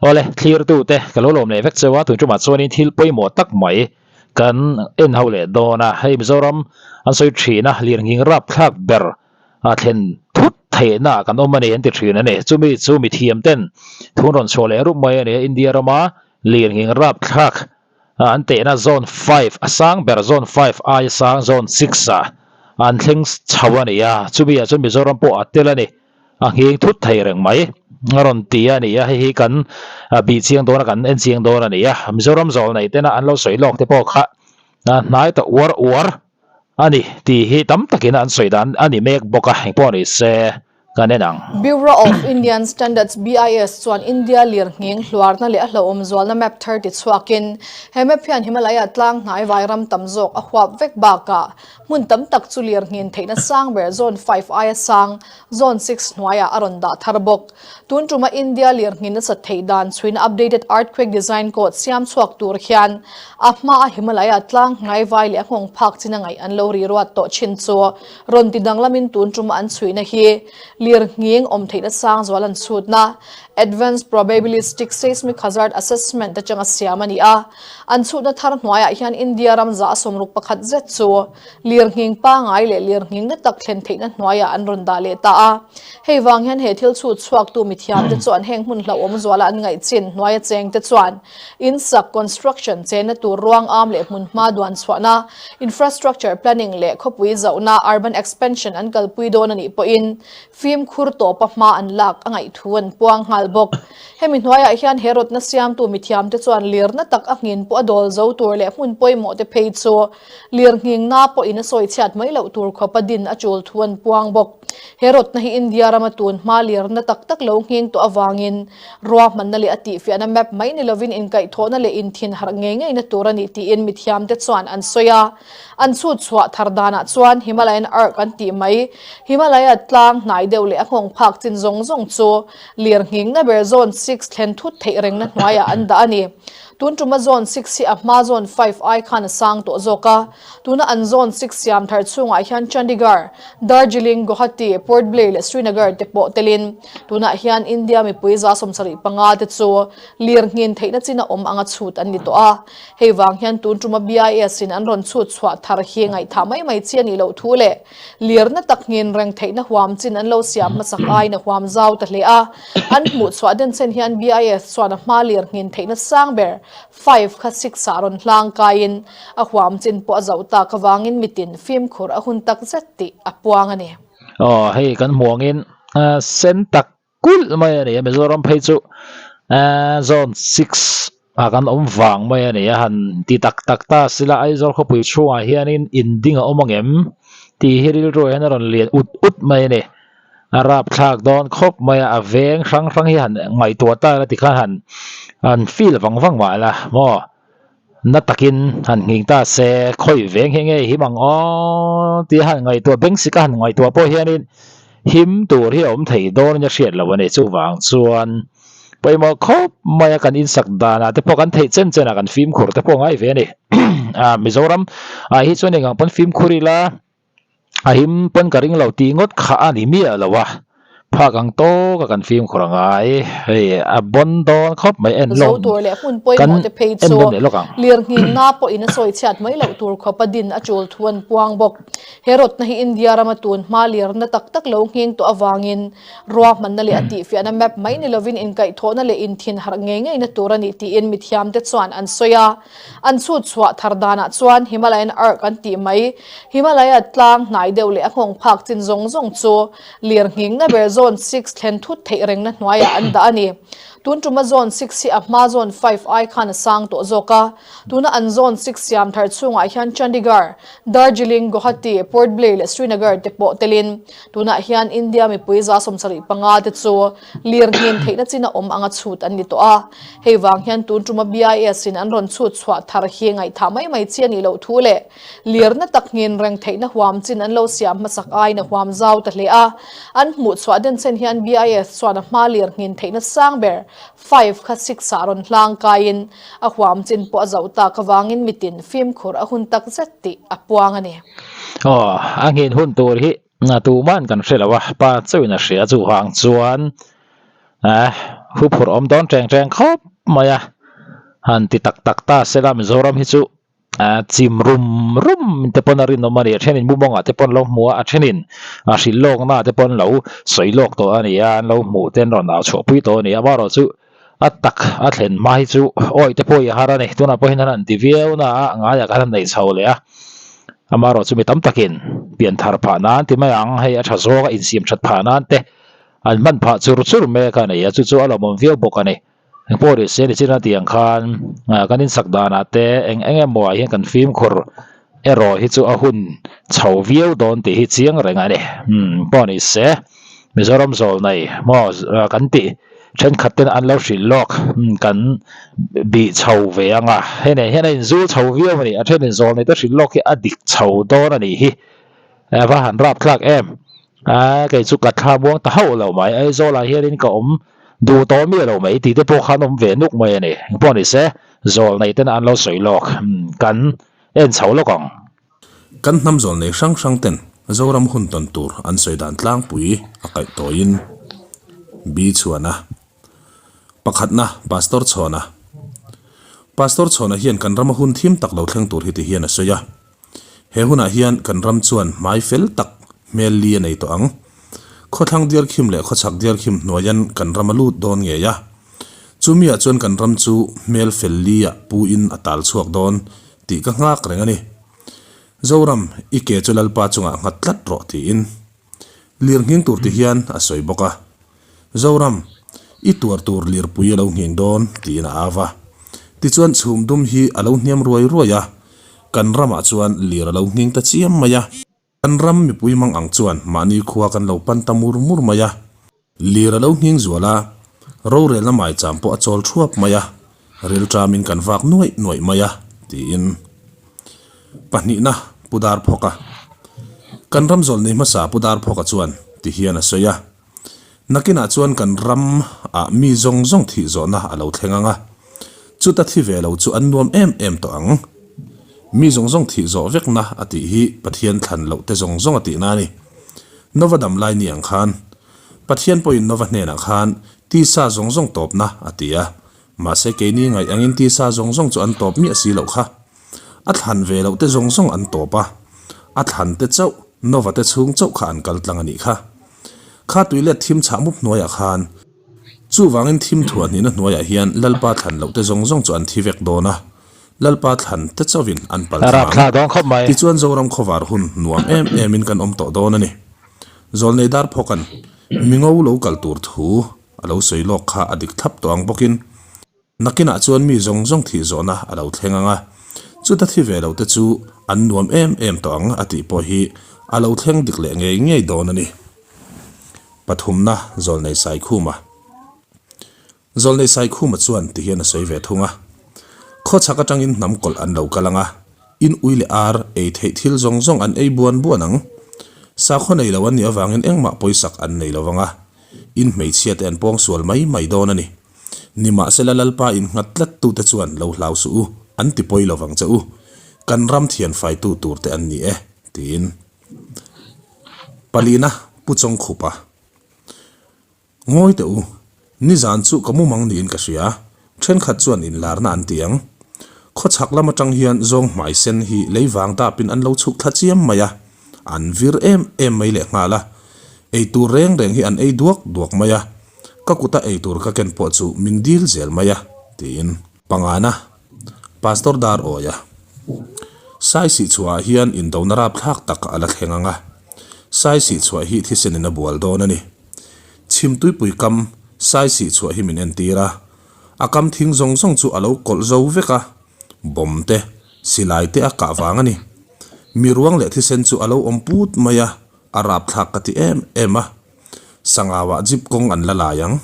Awle, thlirtute ka lo lawm leh vek cheu a, tun tumah chuanin thil pawimawh tak mai kan en ho leh dawn a, hei Mizoram an sawi thin a, lirnghing rapthlak ber a thlen thut theihna ah kan awm a ni an ti thin a ni. Chumi chu mithiam ten thun rawn chhuah leh rup mai a ni a, India rama lirnghing rapthlak an tehna zone 5 a sang ber zone 5 aia sang zone 6 ah an thleng chho a ni a, chumi ah chuan Mizoram pawh a tel a ni. A nghing thut thei reng mai a rawn ti a ni a, hei hi kan bih chiang dawn a, kan en chiang dawn a ni a. Mizoram zawl nei tena an lo sawi lawk te pawh kha hnai ta uar uar a ni tih hi tam takin an sawi dan a ni mek bawk a, engpawh ni se kan en ang. Bureau of Indian Standards, BIS, chuan India lirnghing hluarna leh a hlauhawm zualna map thar ti chhuakin he map hian Himalaya tlang hnai vairam tam zawk a huap vek bakah Hmun tam tak chu lirnghin theihna sang ber Zone 5 aia sang Zone 6 hnuaiah a rawn dah thar bawk. Tun tuma India lirnghin nasat theih dan chhuina updated earthquake design code siam chhuak tur hian a hmaa Himalaya tlang hngai vai leh a nghawng phak chin a ngaih an lo ri ruat tawh thin chu rawn ti danglamin tun tuma an chhuina hi lirnghing awm theihna sang zual an chhutna Advanced Probabilistic Seismic Hazard Assessment atanga siam a ni a. An chhutna thar hnuaiah hian India ram za 61 zet chu lirnghing pangai leh lirnghing na tak thlen theihna hnuaiah an rawn dah leh ta a. Hei vang hian he thil chhut chhuaktu mithiamte chuan heng hmun hlauhawm zuala an ngaihchin hnuaia chengte chuan in sak, construction, chenna tur ruang am leh hmun hma duan chhuahna, infrastructure planning, leh khawpui zauhna, urban expansion, an kalpui dawn a nih pawhin fimkhur tawpa hma an lak a ngaih thu an puang nghal bawk. Hemi hnuaiah hian he rawtna siamtu mithiamte chuan lirna tak a nghin pawh a dawl zo tur leh hmun pawimawh te phei chu lir nghingna pawhin a sawi chhiat mai loh tur khawpa din a tul thu an puang bawk. He rawtna hi India rama tun hma lirna tak tak lo nghing tawh avangin ruahmanna leh a tihfiahna map mai ni lovin inkaihthawhna leh inthin harh ngei ngeina tur a ni tiin mithiamte chuan an sawi a. An chhut chhuah thar danah chuan Himalayan Arc an tih mai, Himalaya tlang hnai deuh leh a nghawng phak chin zawng zawng chu lirnghingna ber Zone 6 thlen thut theih rengna hnuaiah an dah a ni. Tun tuma Zone 6 hi a hma Zone 5 ai khan a sang tawh zawk a. Tuna an Zone 6 siam thar chhungah hian Chandigarh, Darjeeling, Guwahati, Port Blair leh Srinagar te pawh telin tunah hian India mipui 75 te chu lirnghin theihna chin a awm anga chhut an ni tawh a. Hei vang hian tun tuma BIS in an rawn chhut chhuah thar hi ngaihthah mai mai chi a nih loh thu leh lirna tak nghin reng theihna huam chin an lo siam hmasak aiin a huam zau ta hle a. An hmuh chhuah den chen hian BIS chuan a hma lir nghin theihna sang ber 5 kha 6 ah rawn hlang kaiin a huam chin pawh a zauh tak avangin mitin fimkhur a hun tak zet tih a puang a ni. Aw hei kan hmuh angin sen tak kulh mai a ni a, Mizoram phei chu zone 6 ah kan awm vang mai a ni a, han ti tak tak ta sila Aizawl khawpui chhungah hianin in ding a awm angem tih hi rilru ah hian a rawn lian ut ut mai a ni, a rapthlak dawn khawp mai a, a veng hrang hrang hi han ngaihtuah ta ila tikhan han han feel vang vang mah ila maw na takin han nghing ta se khawi veng hi nge him ang aw tia han ngaihtuah beng sika han ngaihtuah pawh hianin him tur hi a awm thei dawn in a hriat loh a ni chuvang chuan pawimawh khawp mai a kan insak danah te pawh kan theih chen chen ah kan fimkhur te pawh a ngai ve a ni ah Mizoram ah hi chuan eng ang pawn fimkhur ila. A him pawn ka ring lo tih ngawt kha a ni miah lo a, phak ang tawk a kan fimkhur a ngai, hei a bawn dawn khawp mai en Zo tur leh hmun kan pawimawh te phei en chu dawn leh lawk ang. lirnghingna pawhin a sawi chhiat mai loh tur khawp a din a tul thu an puang bawk. He rawtna hi India rama tun hma lirna tak tak lo nghing tawh avangin ruahmanna leh a tihfiahna map mai ni lovin inkaihthawhna leh inthin harh ngei ngeina tur a ni tiin mithiamte chuan an sawi a. An chhut chhuah thar danah chuan Himalayan Arc an tih mai. Himalaya tlang hnai deuh leh a nghawng phak chin zawng zawng chu lirnghingna ber Zone 6 thlen thut theih rengna hnuaiah an dah a ni. Tun tuma Zone 6 hi a hma Zone 5 ai khan a sang tawh zawk a. Tuna an Zone 6 siam thar chhungah hian Chandigarh, Darjeeling, Guwahati, Port Blair leh Srinagar te pawh telin tunah hian India mipui 75 te chu lirnghin theihna chin a awm anga chhut an ni tawh a. Hei vang hian tun tuma BIS in an rawn chhut chhuah thar hi ngaihthah mai mai chi a nih loh thu leh lirna tak nghin reng theihna huam chin an lo siam hmasak aiin a huam zau ta hle a. An hmuh chhuah den chen hian BIS chuan a hma lir nghin theihna sang ber 5 kha 6 ah rawn hlang kaiin a huam chin pawh a zauh tak avangin mitin fimkhur a hun tak zet tih a puang a ni. Aw, a nghin hun tur hi Na tuman kan hre lo a, pa chauhin a hria chuvang chuan eh huphurh awm dawn reng reng khawp mai a, han ti tak tak ta sela Mizoram hi chu chim rum rum te pawn a rinawm a ni, a thenin mumawngah te pawn lo hmu a, a thenin a hrilh lawkna te pawn lo sawi lawk tawh a ni a, an lo hmuh te an rawn au chhuah pui tawh a ni a, amaherawhchu a tak a thlen hma hi chu awih te pawh i har a ni, tunah pawh hian an han ti viau na a, ngaiah khan an nei chho leh a, amaherawhchu mi tam takin pian thar phah nan ti mai ang, hei a tha zawk a insiam that phah nan te an hman phah chur chur mek a ni a, chu chu a lawmawm viau bawk a ni. Engpawh ni se nichin a tih ang khan kan insak danah te eng eng emaw ah hian kan fimkhur erawh hi chu a hun chho viau dawn tih hi chiang reng a ni. Engpawh ni se Mizoram zawl nei maw kan tih thenkhat ten an lo hrilh lawk kan bih chho ve ang a, hei nen hian a inzul chho viau a ni. A thenin zawl nei te hrilh lawk hi a dik chho dawn a nih hi. Va han rap thlak em. A kei chu ka thla muang ta hauh lo mai. Aizawl ah hianin ka awm duh tawh miah lo mai tih te pawh khan awm ve nuk mai a ni. Engpawh ni se zawl nei ten an lo sawi lawk. Kan en chho lawk ang. Kan hnam zawl nei hrang hrang ten Zoram hun tawn tur an sawi dan tlangpui a kaih tawiin Bi chhuan a. Pakhatna, Pastor Chhawna. Pastor Chhawna hian kan rama hun thim tak lo thleng tur hi ti hian a sawi a. He hunah hian kan ram chuan hmai fel tak hmel li a nei tawh ang. Khawthlang diarkhim leh khawchhak diarkhim hnuaian kan ram a lut dawn ngei a. Chumiah chuan kan ram chu hmel fel li ah pu in a tal chhuak dawn tih ka nghak reng a ni. Zoram, i ke chu Lalpa chungah nghat tlat rawh tiin lir nghing tur ti hian a sawi bawk a. Zoram, i tuar tur lirpui a lo nghing dawn, tiin a au a. Tichuan chhum dum hi a lo hniam ruai ruai a, kan ramah chuan lir a lo nghing ta chiam mai a. Kan ram mipui mang ang chuan mahni khua kan lo pan ta mur mur mai a. Lir a lo nghing zual a, rorelna maicham pawh a chawl thuap mai a, rilṭamin kan vak nuaih nuaih mai a, tiin. Pahnihna, Pu Darphawka. Kan ram zawlnei hmasa Pu Darphawka chuan ti hian a sawi a. Nakinah chuan kan ram ah mi zawng zawng thih zawhna a lo thleng ang a, chuta thi ve lo chu an nuam em em tawh ang. Mi zawng zawng thih zawh vekna a tih hi Pathian thlan loh te zawng zawng a tihna a ni. Nova dam lai ni ang khan Pathian pawhin Nova hnenah khan tisa zawng zawng tawpna a ti a, mahse keini ngaih angin tisa zawng zawng chu an tawp miah si loh kha. A thlan ve loh te zawng zawng an tawp a, a thlan te chauh Nova te chhung chauh kha an kal tlang a nih kha. Kha tui let thim chhah mup hnuaiah khan, chuvangin thim thuah hnihna hnuaiah hian Lalpa thlan loh te zawng zawng chu an thi vek dawn a, Lalpa thlan te chauhin an pal Rap thlang. thla dawn khawp mai. Tichuan Zoram khawvar hun nuam em emin kan awm tawh dawn a ni. Zawlnei dar phawka'n mingo lo kal tur thu a lo sawi lawk kha a dik thlap tawh ang bawkin, Nakinah chuan mi zawng zawng thih zawhna a lo thleng ang a, chuta thi ve lote chu an nuam em em tawh ang a tih pawh hi a lo thleng dik leh ngei ngei dawn a ni. Pathumna, Zawlnei Saikhuma Zawlnei Saikhuma chuan ti hian a sawi ve thung a, Khawchhak atangin hnam kawlh an lo kal ang a, in ui leh ar ei theih thil zawng zawng an ei buan buan ang. Sakhaw nei lo an nih avangin engmah pawisak an nei lo vang a, in hmeichhia te an pawngsual mai mai dawn a ni. Nimahsela Lalpa innghat tlat tute chuan lo hlau suh u, an ti pawi lo vang che u. Kan ram thian faitu tur te an ni e, tiin. Palina Pu Chawngkhupa Ngawi teh u, nizan chu ka mumang niin ka hria, thenkhat chuan inlarna an ti ang. Khawchhak lam atang hian zawng hmai sen hi lei vang dapin an lo chhuk thla chiam mai a, an vir em em mai lehnghal a. Eitur reng reng hi an ei duak duak mai a. Ka kuta ei tur ka ken pawh chu min dil zel mai a, tiin. Pangana, Pastor Dar Awia, Saisih chhuahah hian indona rapthlak tak a la thleng ang a, Saisih chhuah hi thisenin a bual dawn a ni. Chhimtuipui kam Saisih chhuah hi min entir a, a kam thing zawng zawng chu a lo kawlh zo vek a, bomb te, silai te a kah vang a ni. Mi ruang leh thisen chu a lo awm put mai a, a rapthlak ka ti em em a. Sangauah jeep kawng an la lai ang.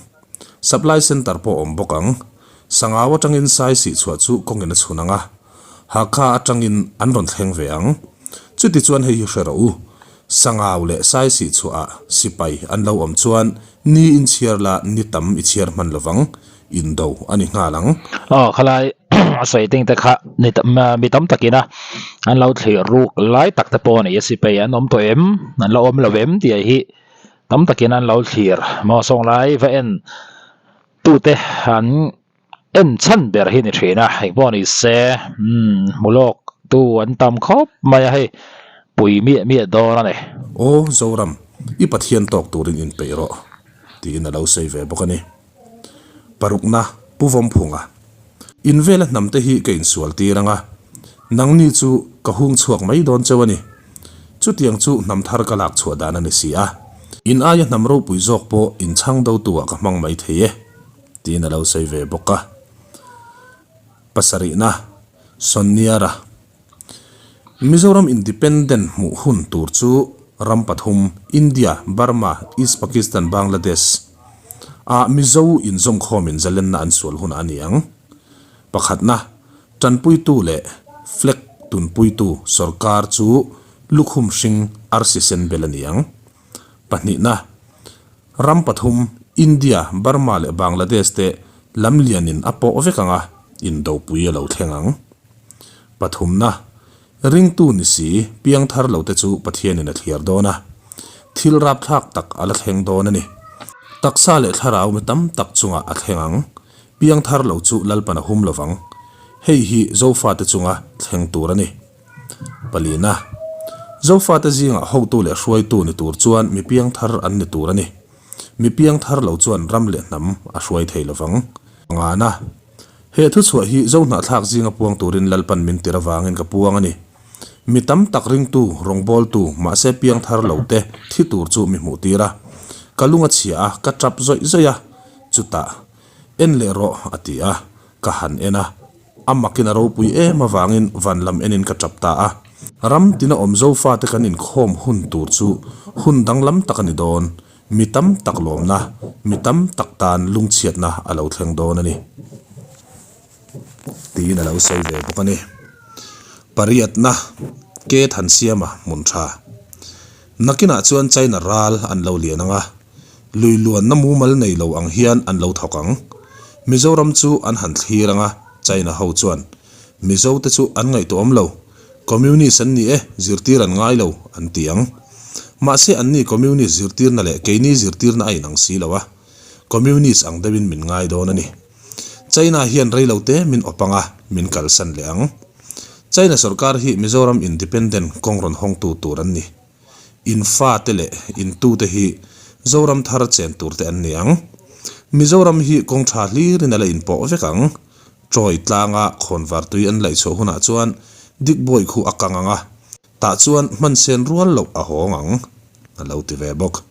Supply centre pawh awm bawk ang. Sangau atangin sai sih chhuah chu kawngin a chhun ang a. Hakha atangin an rawn thleng ve ang. Chuti chuan hei hi hre rawh u. Sangau leh sai sih chhuahah sipai an lo awm chuan ni in chhiar la ni tam i chhiar hman lovang. Indo a ni nghal ang. Aw khalai a sawi ting te kha ni mi tam takin a an lo thlir ruk lai tak te pawh a ni a sipai an awm tawh em an la awm lo em tih hi tam takin an lo thlir maw sawnglai va en. tute an en chhan ber hi ni thin a engpawh ni se umm hmu lawk tu an tam khawp mai a hei pui miah miah dawn a ni. Aw Zoram, i Pathian tawk turin inpeih rawh, tiin a lo sawi ve bawk a ni. Parukna, Pu Vawmphunga. In vela hnamte hi ka insual tir ang a, nangni chu ka hung chhuak mai dawn cheu a ni. Chutiang chu hnam thar ka lak chhuah dan a ni si a. In aia hnam ropui zawk pawh in chhang dotu ah ka hmang mai thei e, tiin a lo sawi ve bawk a. Pasarihna, Sonniara. Mizoram Independent hmuh hun tur chu ram pathum, India, Burma, East Pakistan, Bangladesh, ah Mizo inzawmkhawmin zalenna an sual hunah a ni ang. Pakhatna, tanpuitu leh flag tunpuitu sorkar chu lukhum hring arsi sen bel a ni ang. Pahnihna, ram pathum, India, Burma leh Bangladesh te lamlianin a pawh vek ang a, indopui a lo thleng ang. Pathumna, ringtu ni si, piangthar lote chu Pathianin a thliar dawn a. Thil rapthlak tak a la thleng dawn a ni. Taksa leh thlarau mi tam tak chungah a thleng ang. Piangthar lo chu Lalpan a hum lovang. Hei hi Zofate chunga thleng tur a ni. Palina, Zofate zingah hotu leh hruaitu ni tur chuan mi piangthar an ni tur a ni. Mi piangthar lo chuan ram leh hnam a hruai thei lovang. Pangana, He thuchhuah hi Zohnahthlak zinga puang turin Lalpan min tir avangin ka puang a ni. Mi tam tak ringtu, rawngbawltu, mahse piangthar lo te thi tur chu mi hmuh tir a. Ka lung a chhia a, ka tap zawih zawih a. Chutah, En leh rawh, a ti a. Ka han en a. A makin a ropui em avangin van lam enin ka tap ta a. Ram tina awm Zofate kan inkhawm hun tur chu hun danglam tak a ni dawn. Mi tam tak lawmna, mi tam tak tan lungchhiatna a lo thleng dawn a ni, tiin a lo sawi ve bawk a ni. Pariatna, Ke Thansiama hmun tha. Nakinah chuan China ral an lo lian ang a, lui luanna mumal nei lo ang hian an lo thawk ang. Mizoram chu an han thlir ang a, China ho chuan Mizote chu an ngaihtuahawm lo, Communist an ni e, zirtir an ngai lo, an ti ang. Mahse anni Communist zirtirna leh keini zirtirna a inang si lo a, Communist ang deuhin min ngai dawn a ni. China hian rei lo te min awp ang a, min kalsan leh ang. China sorkar hi Mizoram Independent kawng rawn hawngtu tur an ni. In fate leh in tute hi Zoram thar chen turte an ni ang. Mizoram hi kawng tha hlirin a la inpawh vek ang. Troy tlanga khawnvar tui an laih chhuah hunah chuan Digboi khu a kang ang a, tah chuan hman sen rual loh a hawng ang, a lo ti ve bawk.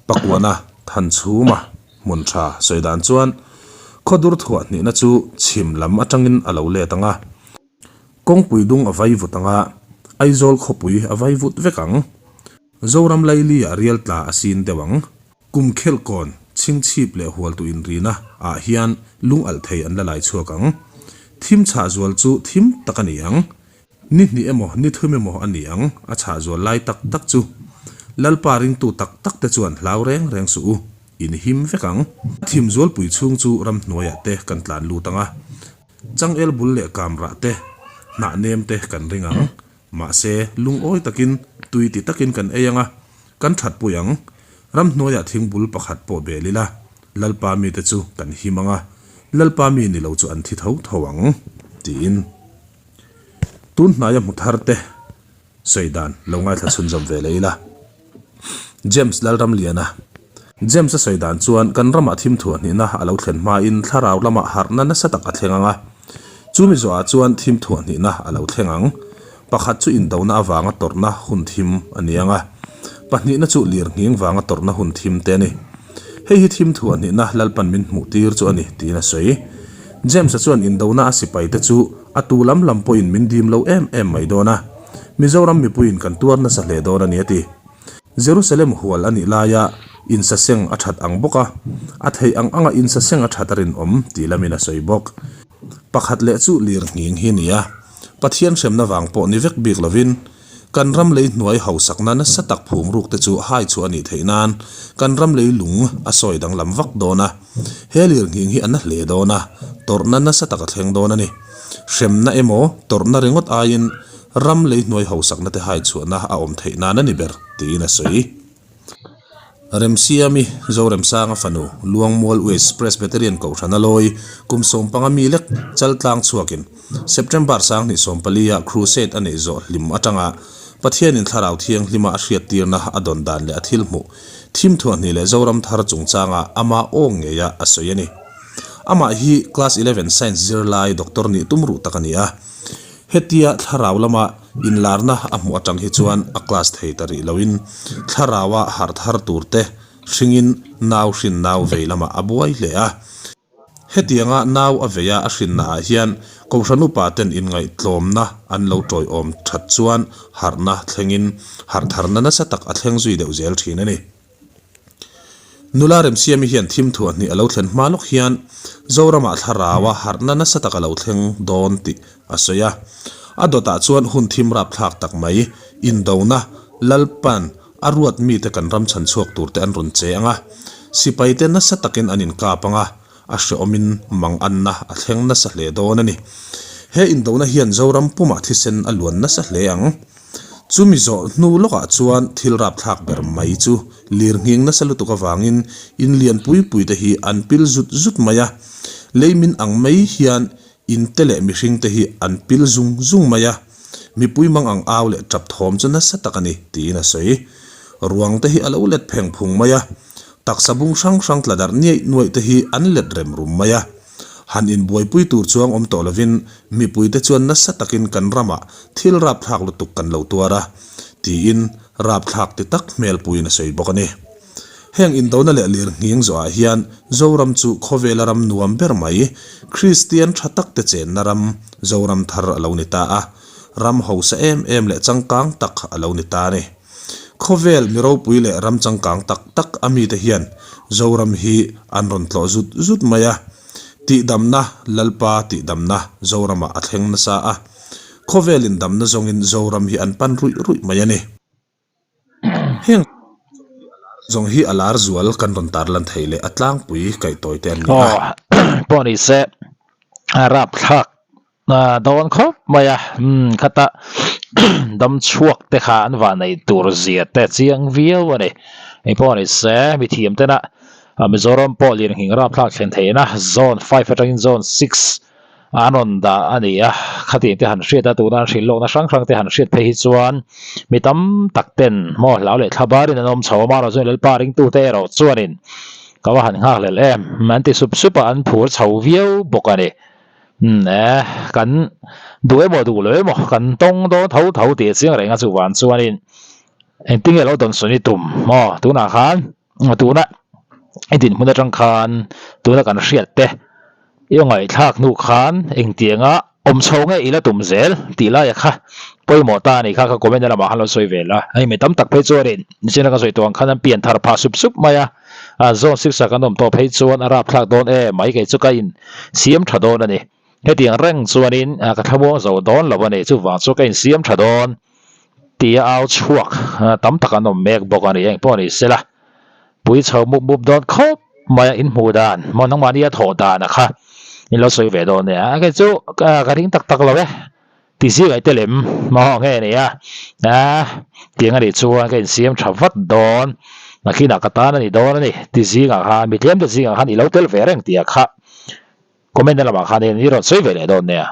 Pakuana Thanchhuma hmun tha sawi dan chuan khawdur thuah hnihna chu chhim lam atangin a lo let ang a, kawngpui dung a vai vut ang a, Aizawl khawpui a vai vut vek ang. Zoram Laili ah rial tla a sin deuh ang. Kum khelhkawn, chhingchhip leh hualtu inrina ah hian lung alh thei an la lai chhuak ang. Thim chhah zual chu thim tak a ni ang. Ni hnih emaw ni thum emaw a ni ang a chhah zual lai tak tak chu. Lalpa ringtu tak tak te chuan hlau reng reng suh u, in him vek ang. A thim zualpui chhung chu ramhnuaiah te kan tlan lut ang a. Changel bul leh kamrah te, hnah nem te kan ring ang. Mahse, lungawi takin, tui ti takin kan ei ang a, kan thatpui ang. Ramhnuaiah thingbul pakhat pawh bel ila, Lalpa mite chu kan him ang a, Lalpa mi ni lo chu an thi tho tho ang, tiin. Tun hnaia hmu thar te sawi dan lo ngaithla chhunzawm ve leh ila. James Lalramliana. James-a sawi dan chuan kan ramah thim thuah hnihna a lo thlen hmain thlarau lamah harhna nasa tak a thleng ang a. Chumi zawhah chuan thim thuah hnihna a lo thleng ang. Pakhat chu indona avanga tawrhna hun thim a ni ang a. Pahnihna chu lirnghing vanga tawrhna hun thim te a ni. Hei hi thim thuah hnihna Lalpan min hmuh tir chu a ni tiin a sawi. James-a chuan indona a sipaite chu a tu lam lam pawhin min dim lo em em mai dawn a. Mizoram mipuiin kan tuar nasa hle dawn a ni a ti. Jerusalem hual a nih laia insaseng a that ang bawk a, a theih ang anga insaseng a that a rinawm tih lamin a sawi bawk. Pakhat leh chu lir nghing hi nia, Pathian hremna vang pawh ni vek bik lovin, kan ram lei hnuai hausakna nasa tak phum ruk te chu hai chhuah a nih theih nan kan ram lei lung a sawi danglam vak dawn a. He lir nghing hi a na hle dawn a, tawrhna nasa tak a thleng dawn a ni. Hremna emaw tawrhna ringawt aiin ram lei hnuai hausakna te hai chhuahna a awm theih nan a ni ber, tiin a sawi. Remsiami, Zoremsanga fanu, Luangmual West Presbyterian Kohhran a lawi, kum 15 mi lek Chaltlang chhuakin September 2014 ah Crusade a neih zawh hlim atanga Pathianin Thlarau Thianghlima a hriattirna a dawn dan leh a thil hmuh thim thuahhnih leh Zoram thar chungchanga ama aw ngeia a sawi a ni. Amah hi Class 11 Science zirlai Doctor nih tum ruh tak a ni a. Hetia thlarau lama inlarna a hmuh atang hi chuan a class thei ta rih loin thlaraua harh thar tur te hringin nau hrin nau vei lamah a buai hle a. Hetianga nau a veia a hrinnaah hian Kohhran upa ten inngaihtlawmna an lo tawiawm that chuan harhna thlengin harh tharna nasa tak a thleng zui deuh zel thin a ni. Nula Remsiami hian thim thuahhnih a lo thlen hma lawk hian Zoramah thlaraua harhna nasa tak a lo thleng dawn tih a sawi a. A dawtah chuan hun thim rapthlak tak mai, indona, Lalpan a ruat mite kan ram chhan chhuak turte an rawn che ang a, sipaite nasa takin an inkap ang a, a hreawmin manganna a thleng nasa hle dawn a ni. He indona hian Zoram pumah thisen a luan nasa hle ang. Chumi zawh hnu lawkah chuan thil rapthlak ber mai chu lir nghing nasa lutuk avangin in lian pui pui te hi an pil zut zut mai a, leimin ang mai hian in te leh mihring te hi an pil zung zung mai a, mipui mang ang au leh tap thawm chu nasa tak a ni tiin a sawi. Ruang te hi a lo let pheng phung mai a, taksa bung hrang hrang tla darh niaih nuaih te hi an let rem rum mai a. Han inbuaipui tur chuang awm tawh lovin mipuite chuan nasa takin kan ramah thil rapthlak lutuk kan lo tuar a, tiin rapthlak ti tak hmelpuiin a sawi bawk a ni. Heng indona leh lirnghing zawhah hian Zoram chu khawvela ram nuam ber mai, Kristian tha takte chenna ram Zoram thar a lo ni ta a, ram hausa em em leh changkang tak a lo ni ta a ni. Khawvel mi ropui leh ram changkang tak tak a mite hian Zoram hi an rawn tlawh zut zut mai a. Tihdamna, Lalpa tihdamna Zoramah a thleng nasa a. Khawvel indamna zawngin Zoram hi an pan ruih ruih mai a ni. Heng zawng hi a lar zual kan rawn tarlan theih leh a tlangpui kaihtawi te an ni a. Aw, pawh ni se a rapthlak Dawn khawp mai a, umm khata dam chhuak te kha an vah neih tur zia te chiang viau a ni. Engpawh ni se mithiam tena Mizoram pawh lirnghing rapthlak thlen theihna zone 5 atangin zone 6 an rawn dah a ni a, khatiang te han hriat a tuna an hrilh lawkna hrang hrang te han hriat phei hi chuan mi tam tak ten maw hlau leh thla barin an awm chho a, amaherawhchu chuan Lalpa ringtute erawh chuanin ka va han nghakhlel em an ti sup sup a, an phur chho viau bawk a ni. Umm e, kan duh emaw duh lo emaw kan tawng dawn tho tho tih a chiang reng a chuvang chuanin engtin nge lo dawn sawn i tum maw tunah khan tuna i dinhmun atang khan tuna kan hriat te i ngaihthlak hnu khan engtianga awm chho nge i la tum zel tih laia kha pawimawh ta a nih kha ka comment na lamah khan lo sawi ve la hei mi tam tak phei chuanin nichina ka sawi tawh ang khan an pian thar phah sup sup mai a. A zawn siksa kan awm tawh phei chuan a rapthlak dawn em mai kei chu ka in siam tha dawn a ni. Hetiang reng chuanin ka thlamuang zo dawn lo a ni, chuvang chu ka in siam tha dawn tia au chhuak tam tak an awm mek bawk a ni. Engpawh ni sela pui chho mup mup dawn khawp mai a, in hmuh dan maw nangmahni a thawh dan a kha in lo sawi ve dawn nia. Kei chu ka ring tak tak lo e. Ti zing aih te lem maw nge ni a, a tiang a nih chuan ka insiam tha vat dawn, nakinah ka tan a ni dawn a ni ti zingah khan mi tlem te zingah khan i lo tel ve reng tih ah kha comment na lamah khan i rawn sawi ve leh dawn nia.